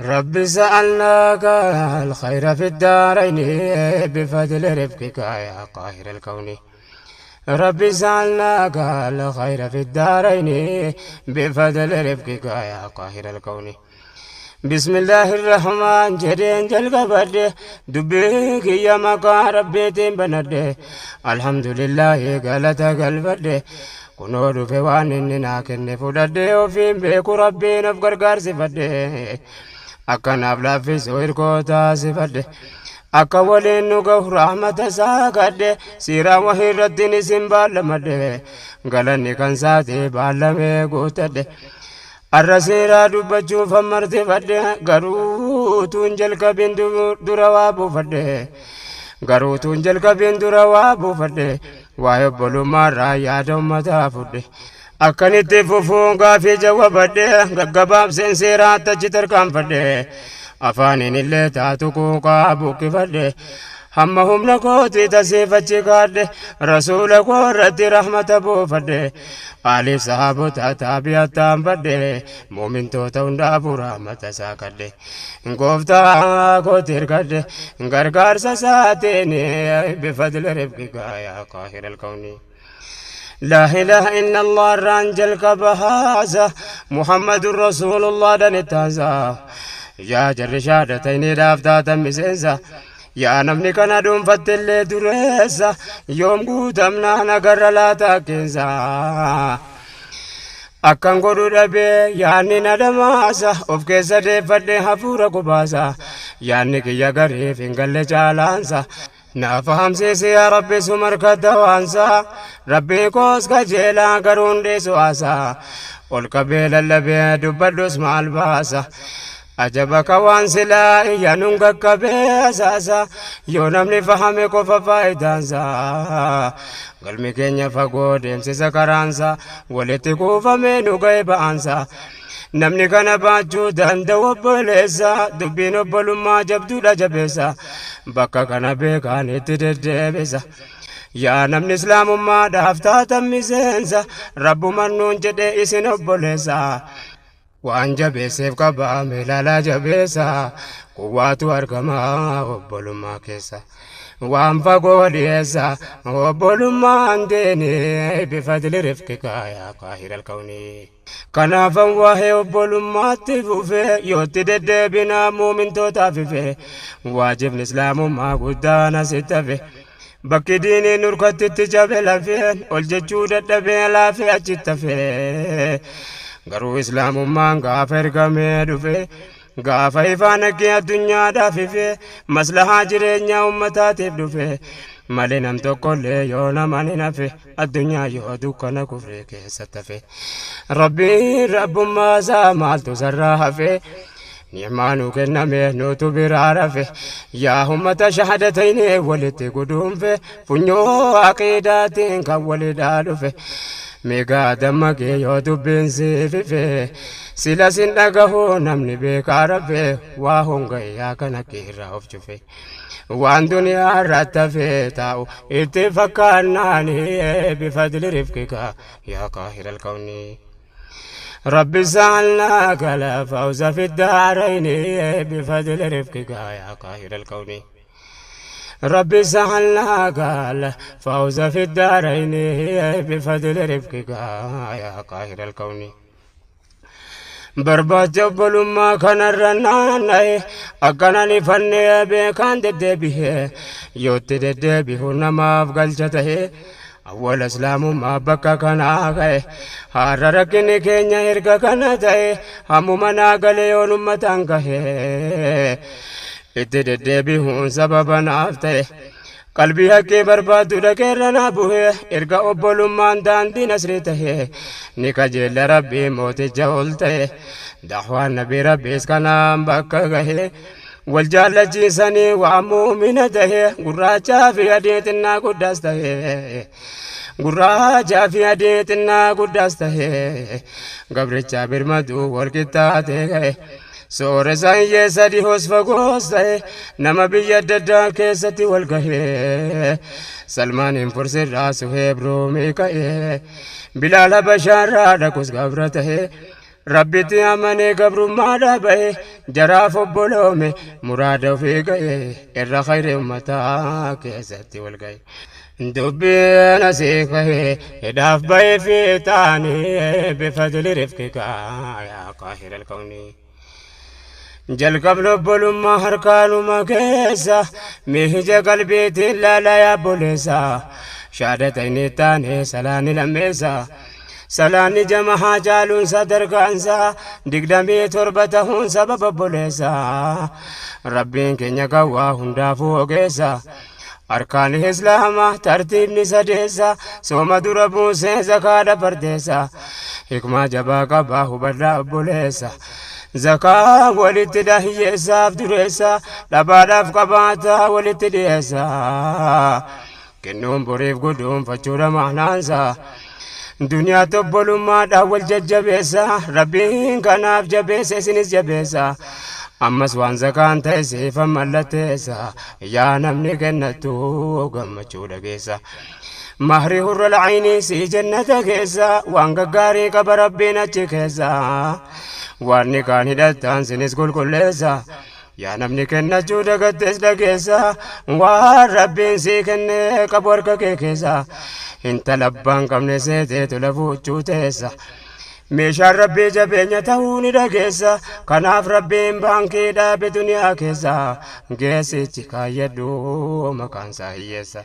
رب سألناك الخير في الدارين بفضل رفقك يا قاهر الكون. رب سألناك الخير في الدارين بفضل رفقك يا قاهر الكون. بسم الله الرحمن جرين جلقبد دبيك يا مقا ربيتين بند الحمد لله قالت قلبد kunoo dhufe waan inni naa kenne fudhadhe ofiin beeku rabbiin of gargaarsifadhe akkanaaf laaffisu hirkoo taasifadhe akka waliin nu gahu rahmata isaa kadhe siiraa wahii irrattiin isin baallamadhe galanni kan saatee baallamee guutadhe arra seeraa dubbachuuf hammartifadhe garuu tuun jalqabin dura waa buufadhe garuu tuun jalqabin dura waa buufadhe waa'ee obbolummaarraa yaada ummataa fudhe akkanitti fufuun gaafii jawwabadhe gaggabaabseen seeraatti achi tarkaanfadhe afaaniin illee taatu quuqaa buqqifadhe hamma humna kooti tasiifachi kaadhe rasuula koo irratti rahmata buufadhe aaliif sahaabota taabi'attaan badhe muumintoota hundaafuu rahmata isaa kadhe gooftaa kooti hirkadhe gargaarsa isaatiin bifadli rifqika yaa qaahira alkawni. لا إله إلا الله رانجل كبهازا محمد رسول الله دنتازا يا جر شهادتين دافتاتا مسنسا yaa namni kana dhuunfattillee dureessa yoom guutamnaa nagarra laataa keensa akkan godhu dhabee yaanni na dhamaasa of keessa deeffadhee hafuura kubaasa yaanni kiyya gariif hin galle caalaansa naa fahamsiisi yaa rabbi sumarka dawaansa rabbii koos kajeelaa garuun dhiisu haasaa ol qabee lallabee dubbadhus maal baasa ajaba ka waan silaa iyyanuun qaqqabee asaasa yoo namni fahame qofa faayidaansa galmi keenya fagoo deemsisa karaansa walitti kuufamee nu ga'e ba'aansa namni kana baachuu danda'u obboleessa dubbiin obbolummaa jabduudha jabeessa bakka kana beekaan itti deddeebisa. Yaa namni islaamummaadhaaf taatan miseensa rabbuman nuun jedhe isin obboleessa. Waan jabeesseef qabaa meelaalaa jabeessa quwwaatu argamaa obbolummaa keessa. Waan fagoo dhiyeessa obbolummaan deene bifadli rifqika yaa qaahira alkawnii. Kanaafan waa'ee obbolummaatti fufee yootti deddeebinaa muumintootaaf ife waajibni islaamummaa guddaan asitti hafe. Bakki diiniin nurkattitti cabe lafeen ol jechuu dadhabee laafee achitti hafe. Garuu islaamummaan gaafa ergamee dhufe gaafa ifaan haqqee addunyaadhaaf ife maslahaa jireenyaa ummataatiif dhufe malee nam tokkollee yoo namaan hin hafe addunyaa yoo dukkana kufree keessatti hafe. Rabbiin rabbummaa isaa maaltu sarraa hafe ni'maa nu kenname nutu biraa rafe yaa ummata shahadatayni walitti guduunfe funyoo aqiidaatiin kan walidhaa dhufe. Meegaa dammaqee yoo dubbiin siifife sila sin dhagahu namni beekaa rafe waa hongayyaa kana keerraa of cufe. Waan duniyaa irratti hafee taa'u itti fakkaannaani bifadli rifqika yaa qaahira alkawnii. رب سألناك الفوز في الدارين بفضل رفقك يا قاهر الكون. رب سألناك الفوز في الدارين بفضل رفقك يا قاهر الكون. Barbaacha obbolummaa kanarra naanna'e akkanaan ifannee beekaan deddeebi'e yootti deddeebi'u namaaf galcha ta'e awwala islaamummaa bakka kanaa ka'e har'a rakkinni keenya erga kana ta'e hammuma naa galee yoon ummataan gahe itti deddeebi'uun sababa naaf ta'e. Qalbii haqqee barbaaddu dhaqeerra naa bu'e erga obbolummaan daandii nasrii ta'e ni kajeella rabbii mooticha ol ta'e dahwaan nabii rabbiis kanaan bakka gahe wal jaallachiisanii waa muumina ta'e gurraachaa fi adii xinnaa guddaas ta'e gurraachaa fi adii xinnaa guddaas ta'e gabrichaa birmaduu wal qixxaatee ga'e. Sooressa hiyyeessa dhihoos fagoos ta'e nama biyya adda addaa keessatti wal gahee Salmaaniin Fursirraa Suheeb Roomii ka'ee Bilaal Habashaarraa dhaqus gabra ta'e Rabbitti amanee gabrummaa ba'e jaraaf obboloome muraada ofii ga'e irra khayri ummataa keessatti wal ga'e. Dubbiin asii ka'e hidhaaf ba'e fiixaanii bifadli rifqika yaa qaahira alkawnii. Jalqabni obbolummaa harkaanuma keessa miija qalbiitiin laalaa yaabboleessa shaadata inni taane salaanni lammeessa. Salaanni jamahaa caaluun sadarkaansa 27 tahuun sababa obboleessa. Rabbiin keenya gawwaa hundaafuu ogeessa. Arkaan islaamaa tartiibni sadeessa sooma dura buusee zakaadha fardeessa. Hikmaa jabaa qabaa hubadhaa obboleessa. Zakaa walitti hiyyeessaaf dureessa dhabaadhaaf qabaataa walitti dhiyeessa. Kennuun boriif guduunfachuudha maanaansa. Duniyaa obbolummaadhaan wal jajjabeessa. Rabbiin kanaaf jabeessa isinis jabeessa. Ammas waan zakaan ta'e siifan mallatteessa. Yaa namni kennattu gammachuu dhageessa. Mahri hurra lacayni si jannata keessa waan gaggaarii qaba Rabbiin achi keessa. Waan ni kaan hidhattaan sinis qulqulleessa. Yaa namni kennachuu dagattes dhageessa. Waan Rabbiin sii kenne qabu harka kee keessa. Intala abbaan qabne seeteetu lafuuchuu teessa. Meeshaan Rabbii jabeenya ta'uu ni dhageessa. Kanaaf Rabbiin baankii dhaabe duniyaa keessa. Geessichi kaayyadhu maqaan isaa hiyyeessa.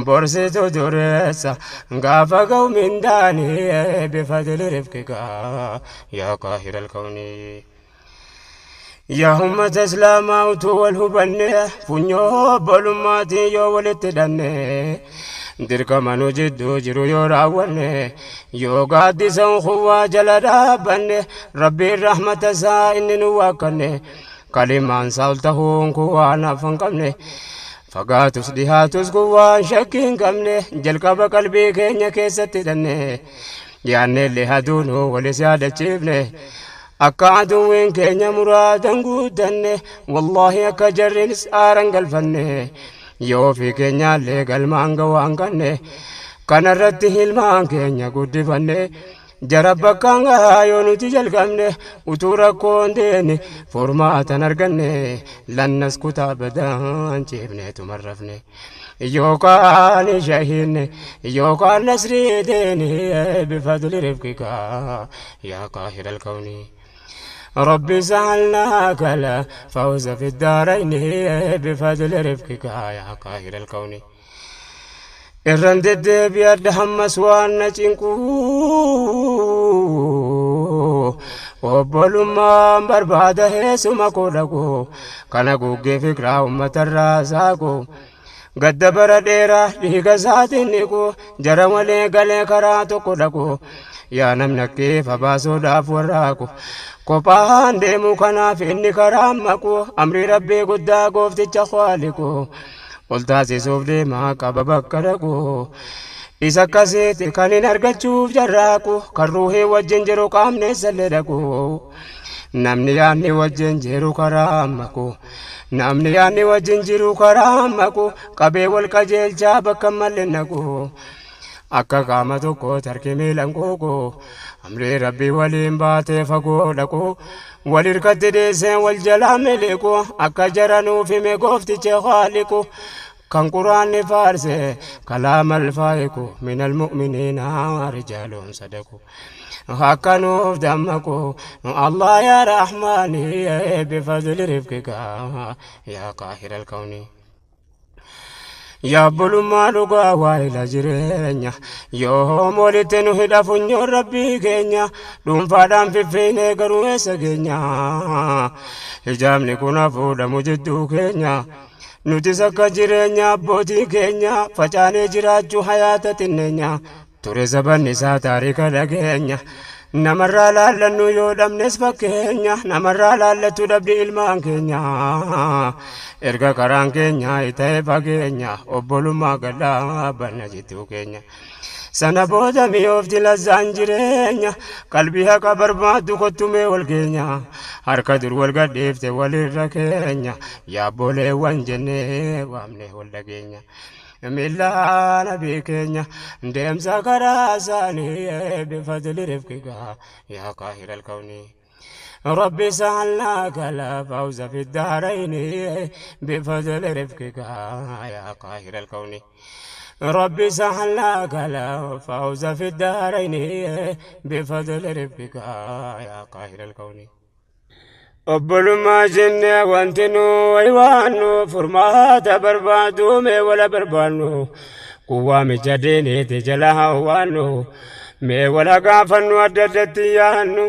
Borsitu dureessa gaafa ga'u mindaanii bifadli rifqika yaa qaahira alkawnii. Yaa ummata islaamaa utuu wal hubanne funyoo obbolummaatiin yoo walitti hidhanne dirqama nu jidduu jiru yoo raawwanne yoo gaaddisa ukhuwaa jala dhaabbanne Rabbiin rahmata isaa inni nu waakkanne kalimaan isaa ol tahuun kun waan hafa hin qabne fagaatus dhihaatus kun waan shakkii hin qabne jalqaba qalbii keenya keessatti hidhanne yaannellee haduunu walis yaadachiifne akka aduwwiin keenya muraadan guuttanne wallaahi akka jarrinis aaran galfanne yoo ofii keenyaallee galmaan ga'uu hanqanne kanarratti ilmaan keenya guddifanne jara bakkaan gahaa yoo nuti jalqabne utuu rakkoon deene furmaatan arganne lannas kutaa badaan ciifneetu marrafne yookaan shahinne yookaan nasrii deene bifadli rifqika yaa qaahira alkawnii. ربي سألناك الفوز في الدارين بفضل رفقك يا قاهر الكون. Irran deddeebi'adha hammas waan na cinqu obbolummaan barbaada heessuma koo dhaqu kana guggee fikiraa uummatarraa saaqu gadda bara dheeraa dhiiga isaatiin dhiqu jara malee galee karaa tokko dhaqu yaa namni akkeefa baasuudhaaf warraaqu kophaan deemu kanaaf inni karaa maqu amrii Rabbii guddaa goofticha khwaaliqu ol taasisuuf deemaa qaba bakka dhaqu isa akkasiiti kan hin argachuuf jarraaqu kan ruuhii wajjin jiru qaamneessallee dhaqu namni yaadni wajjin jiru karaa maqu namni yaadni wajjin jiru karaa maqu qabee wal qajeelchaa bakka malle naqu akka qaama tokko tarkii miilan quuqu amrii Rabbii waliin baatee fagoo dhaqu wal hirkatti deessee wal jalaa miliqu akka jara nuuf hime goofticha khaaliqu kan quraanni faarse kalaama alfaayiqu min almu'miniina rijaaluun sadaqu akka nuuf dammaqu Allah yaa rahmaani bifadli rifqika yaa qaahira alkawnii. Yaa obbolummaa dhugaa waa'ila jireenya yoom walitti nu hidha funyoon Rabbii keenya dhuunfaadhaan fiffiinee garuu eessa keenya hijaabni kun hafuudhamu jidduu keenya nutis akka jireenya abbootii keenya facaanee jiraachuu hayaata xinneenya ture sabanni isaa taarika dhageenya namarraa laallannu yoo dhabnes fakkeenya namarraa laallatu dhabdi ilmaan keenya erga karaan keenya ta'e fageenya obbolummaa gadhaabanna jidduu keenya sana booda mi'oofti lazzaan jireenya qalbii haqa barbaaddu kottumee wal keenya harka dur wal gadhiifte walirra keenya yaabboleewwan jennee waamne wal dhageenya. Miila nabii keenya deemsa karaa isaanii bifadli rifqika yaa qaahira alkawnii. ربي سهلناك لا فوز في الدارين بفضل رفقك يا قاهر الكون. ربي سهلناك لا فوز في الدارين بفضل رفقك يا قاهر الكون. Obbolummaa jennee wanti nu waywaannu furmaata barbaadu mee wala barbaannu kun waamicha diiniiti jala hawwaannu mee wala gaafannu adda addatti yaannu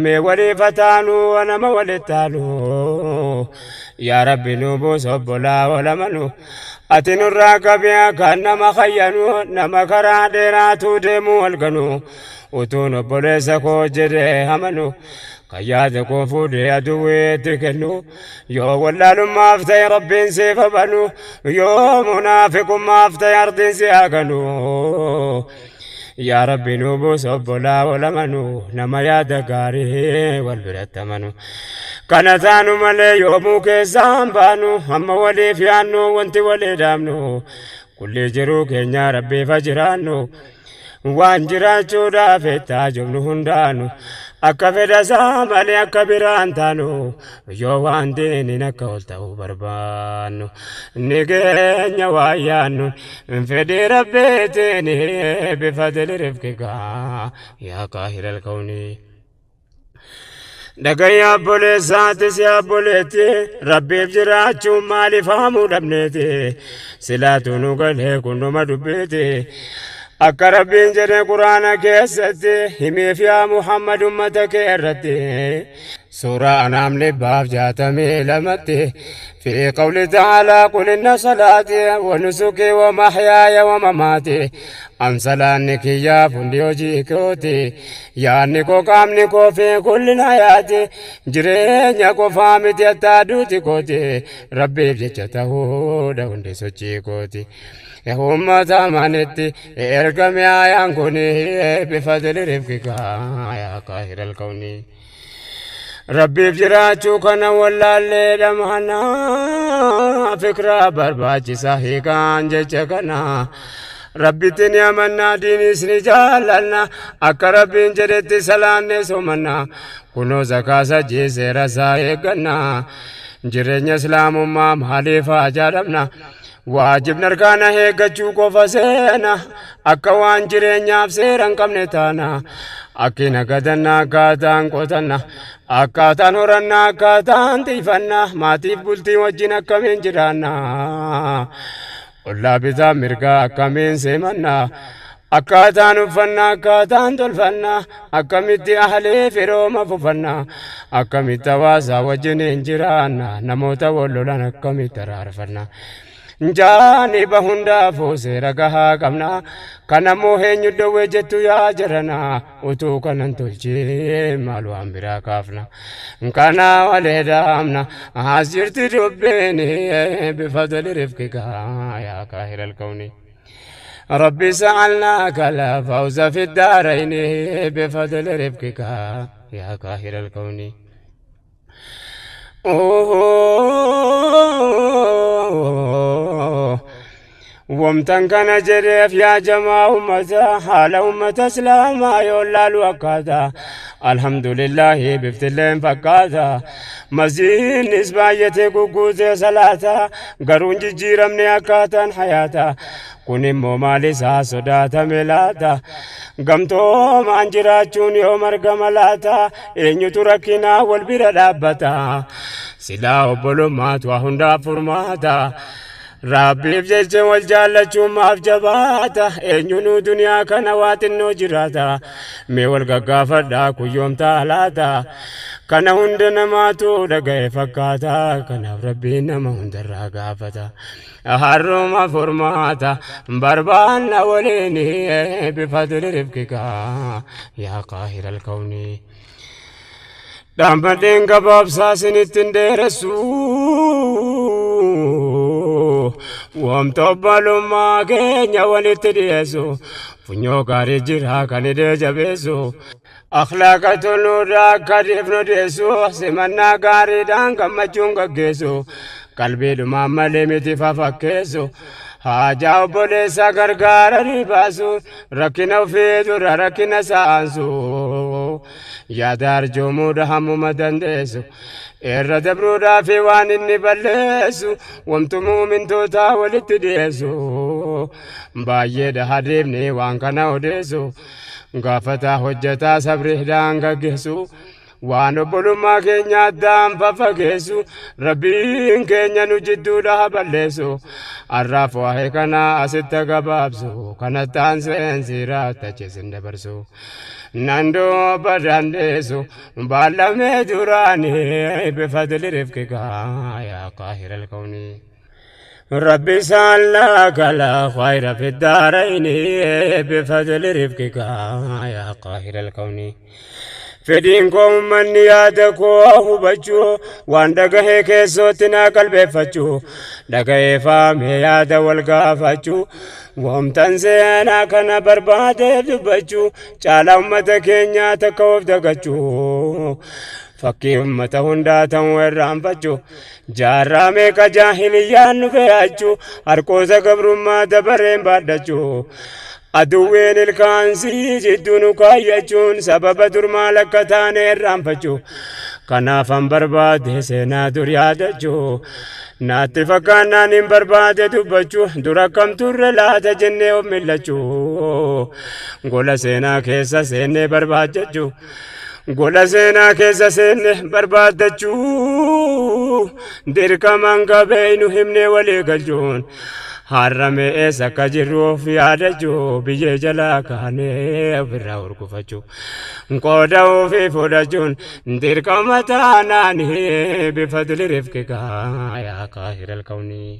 mee waliif taanu nama walittaanu yaa rabbi nu buusa obbolaa walamanu ati nurraa qabiyaa kan nama kayyanu nama karaa dheeraatu deemu halkanu utuun obboleessa koo jedhee amanu kan yaada koo fuudhee aduweetti kennu yoo wallaalummaaf ta'e rabbiin siif banu yoo munaafiqummaaf ta'e ardiin si haganu yaa rabbi nu buusa obbolaa walamanu nama yaada gaarii wal biratti amanu kana taanu malee yoomuu keessaan baanu amma waliif yaannu wanti walii dhaabnu kulli jiruu keenya rabbiifa jiraannu waan jiraachuudhaaf itti jubnu hundaanu akka fedha isaa malee akka biraan taanu yoo waan diiniin akka ol ta'uu barbaannu ni keenya waa yaannu fedhii rabbiitiin bifadli rifqika yaa qaahira alkawnii. Dhagayyaa obboleessaatis yaa obboleetti rabbiif jiraachuun maaliif haamuu dhabneeti silaatu nu galee kunnuma dubbiiti. Akka rabbiin jedhe quraana keessatti himiif yaa Muhammad ummata kee irratti suuraa anaam 162tti fi qawli ta'aalaa qul inna salaatii wa nusukii wa mahyaaya wa mamaatii an salaanni kiyyaaf hundi hojii kooti yaanni koo qaamni koo fi kulli hayaati jireenya qofaa miti attaa duuti kooti rabbiif jecha ta'uudha hundi sochii kooti. Ummata amanetti ergame ayaan kun bifadli rifqika yaa qaahira alkawnii. Rabbiif jiraachuu kana wallaallee dhamana fikraa barbaachisa hiikaan jecha kana. Rabbitti ni amannaa diinis ni jaallanna akka rabbiin jedhetti salaanne soomanna kunoo zakaa sajjii seera isaa eegganna jireenya islaamummaa maaliif haa jaalamna. Waajibni arkaana eeggachuu qofa seena akka waan jireenyaaf seera hin qabne taana akki nagadanna akkaataan qotanna akkaataan horanna akkaataan tiifanna maatiif bultii wajjin akkamiin jiraanna ollaa bitaa mirgaa akkamiin seemanna akkaataan uffanna akkaataan tolfanna akkamitti ahlee firooma fufanna akkamitti hawaasaa wajjin hin jiraanna namoota wal lolan akkamitti araarfanna. Jaaniba hundaafuu seera gahaa qabna kanammoo eenyu dhowwee jettu yaa jirana utuu kanan tolchee maal waan biraa kaafna kana walee dhaamna as jirti dubbiin bifadli rifqika yaa qaahira alkawni. ربي سألناك الفوز في الدارين بفضل رفقك يا قاهر الكون. Wamtan kana jedheef yaa jamaa ummata haala ummata islaamaa yoo laalu akkaata alhamdulillahi biftilleen fakkaata masjiidnis baay'atee gugguutee salaata garuu hin jijjiiramne akkaataan hayaata kun immoo maal isaa sodaatame laata gamtoomaan jiraachuun yoo margama laata eenyutu rakkinaa wal bira dhaabbata silaa obbolummaatu waa hundaaf furmaata. Rabbiif jecha wal jaallachuun maaf jabaata eenyunuu duniyaa kana waa xinnoo jiraata mee wal gaggaafadhaa kuyyoomtaa laata kana hunda namaatu dhaga'e fakkaata kanaaf rabbiin nama hundarraa gaafata harruma furmaata barbaanna waliin bifadli rifqika yaa qaahira alkawni. Dhaammadheen gabaabsaa isinitti hin dheeressu wamta obbolummaa keenya walitti dhiyeessu funyoo gaarii jira kan hidhee jabeessu akhlaaqa toluudhaa akka dhiifnu dhiyeessu simannaa gaariidhaan gammachuun gaggeessu qalbiidhumaan malee miti fafakkeessu Haajaa obboleessaa gargaaranii baasu, rakkina ofii dura rakkina saansu. Yaada arjoomuudha hammuma dandeessu. Irra dabruudhaa fi waan inni balleessu, wamtu muumintootaa walitti dhiyeessu. Baay'eedha hadiifni waan kana odeessu. Gaafataa hojjetaa sabriidhaan gaggeessu. Waan obbolummaa keenya addaan faffageessu, Rabbiin keenya nu jidduudha balleessu. Arraaf waa'ee kana asitti gabaabsu, kanatti aanseen siiraatti achisin dabarsu. Nan dubba dandeessu baallamee duraanii bifadli rifqika yaa qaahira alkawnii. ربي سألناك لا خير في الدارين بفضل رفقك يا قاهر الكون. Fedhiin koo uummanni yaada koo hubachuu, waan dhagahee keessootti naa qalbeeffachuu, dhagahee faamee yaada wal gaafachuu, wamtan seenaa kana barbaadeef dubbachuu caalaa uummata keenyaa takka of dagachuu, fakkii uummata hundaa ta'uu irraanfachuu, jaarraa meeqa jaahiliyyaan nu fe'achuu, harkoota gabrummaa dabareen baadhachuu, aduwween ilkaansii jidduu nu kaayyachuun sababa dur maal akka taane irraanfachuu. Kanaafan barbaade seenaa dur yaadachuu, naatti fakkaannaan hin barbaade dubbachuu, dura akkam turre laata jennee of millachuu, gola seenaa keessa seennee barbaachachuu, gola seenaa keessa seenne barbaaddachuu, dirqamaan qabee nu himnee walii galchuun, har'a eessa akka jirruuf yaadachuu, biyyee jalaa kaanee ofirraa hurgufachuu, qooda ofii fudhachuun dirqama taanaanii bifadli rifqika yaa qaahira alkawnii.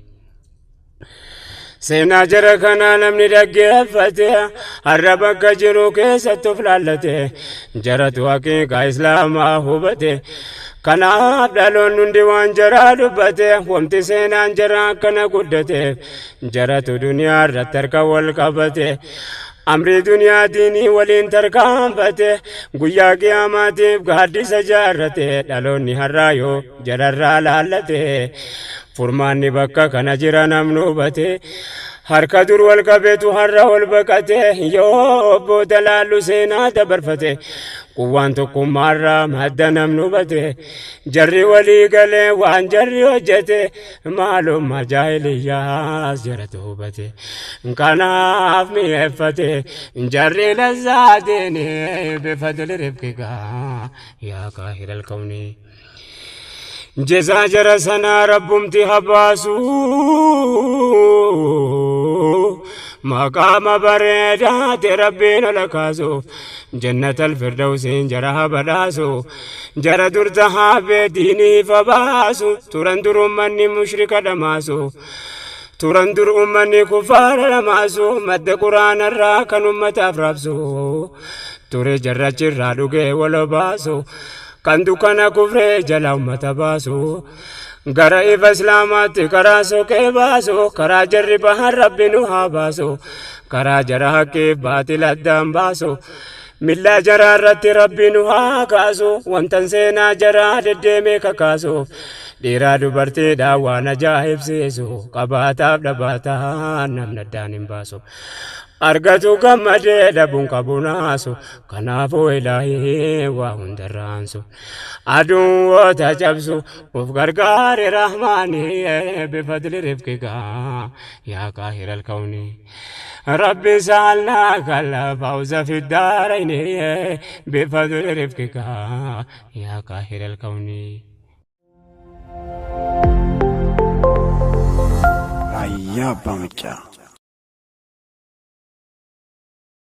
Seenaa jara kanaa namni dhaggeeffate har'a bakka jiru keessatti of laallate, jaratu haqiiqaa islaamaa hubate. Kanaaf dhaloonni hundi waan jaraa dubbate, wamti seenaan jaraa akkana guddateef jaratu duniyaa irratti harka wal qabate. Amrii duniyaa diinii waliin tarkaanfate, guyyaa qiyaamaatiif gaaddisa jaarrate. Dhaloonni har'aa yoo jararraa laallate, furmaanni bakka kana jira namni hubate. Harka dur wal qabeetu har'a ol baqate, yoo booda laallu seenaa dabarfate. Quwwaan tokkummaarraa madda namni hubate, jarri walii galee waan jarri hojjete, maalummaa jaahiliyyaas jaratu hubate. Kanaaf mi'eeffate jarri lazzaatiin bifadli rifqika yaa qaahira alkawnii. Jezaa jara sanaa rabbumti habaasu, maqaama bareedaate rabbiin ol kaasu, jannata alfirdawsiin jara habadhaasu. Jara dur tahaabee diiniif habaasu turan, dur ummanni mushrika dhamaasu turan, dur ummanni kufaara dhamaasu, madda quraanarraa kan ummataaf raabsu ture, jarrachirraa dhugee wal obaasu, kan dukkana kufree jala ummata baasu, gara ifa islaamaatti karaa soqee baasu. Karaa jarri bahan rabbi nu haa baasu, karaa jara haqqiif baatil addaan baasu, millaa jaraa irratti rabbi nu haa kaasu. Wantan seenaa jaraa deddeemee kakaasu, dhiiraa dubartiidhaan waan ajaa'ibsiisu, qabaataaf dhabaataan namni addaan hin baasu, argatu gammadee dhabuun qabu naasu. Kanaafuu ilaahii waa hundarraansu, aduun woota cabsu uf gargaare rahmaanii bifadli rifqika yaa qaahira alkawnii. ربي سألناك الفوز في الدارين بفضل رفقك يا قاهر الكون. Raayyaa Abbaa Maccaa.